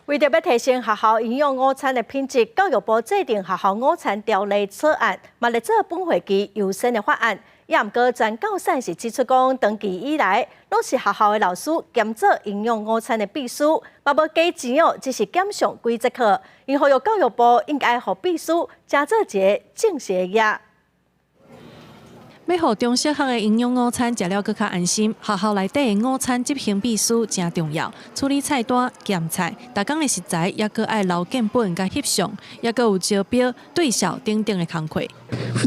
為著欲提升學校營養午餐的品質，教育部制定學校午餐條例草案，嘛列做本會期優先的法案。也毋過全教省是指出講，長期以來攏是學校的老師兼做營養午餐的秘書，嘛無加錢哦，只是減上幾節課。𪜶呼籲教育部應該予秘書加做一个正式的業。欲予中小學的營養午餐食了閣較安心，學校內底的午餐執行秘書誠重要，處理菜單、檢菜，逐工的食材也閣愛留建本佮翕相，也閣有招標、對數等等的工課。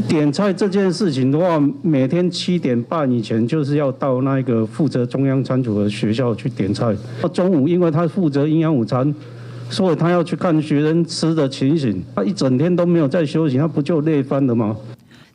點菜這件事情的話，每天7點半以前就是要到那個負責中央餐廚的學校去點菜。中午因為他負責營養午餐，所以他要去看學生吃的情形，他一整天都沒有在休息，他不就累翻了嗎？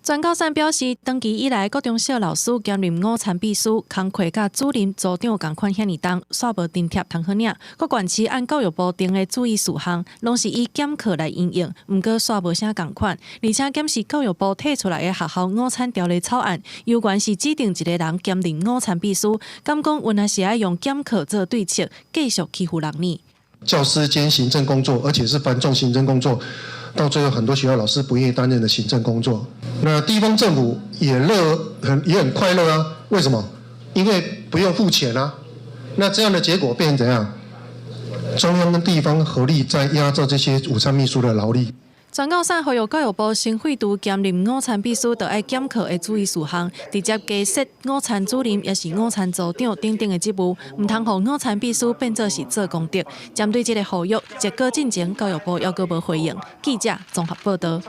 全教省表示，長期以來，各中小老師兼任午餐秘書，工課佮主任、組長仝款遐爾重，煞無津貼通好領。各縣市按教育部定的注意事項，攏是以減課來因應，毋過煞無啥仝款。而且檢視教育部提出來的學校午餐條例草案，猶原是指定一个人兼任午餐秘書，敢講原來是愛用減課做對策，繼續欺負人呢？教師兼行政工作，而且是繁重行政工作。到最後，很多學校老師不願意擔任的行政工作，那地方政府也樂很也很快樂啊。為什麼？因為不用付錢啊。那這樣的結果變成怎樣？中央跟地方合力在壓榨這些午餐秘書的勞力。全教省呼籲教育部先廢除兼任午餐秘書，就愛減課的注意事項，直接加設午餐主任，抑是午餐組長等等的職務，毋通予午餐秘書變做是做功德。針對這个呼籲，結果進前教育部猶閣無回應。記者綜合報道。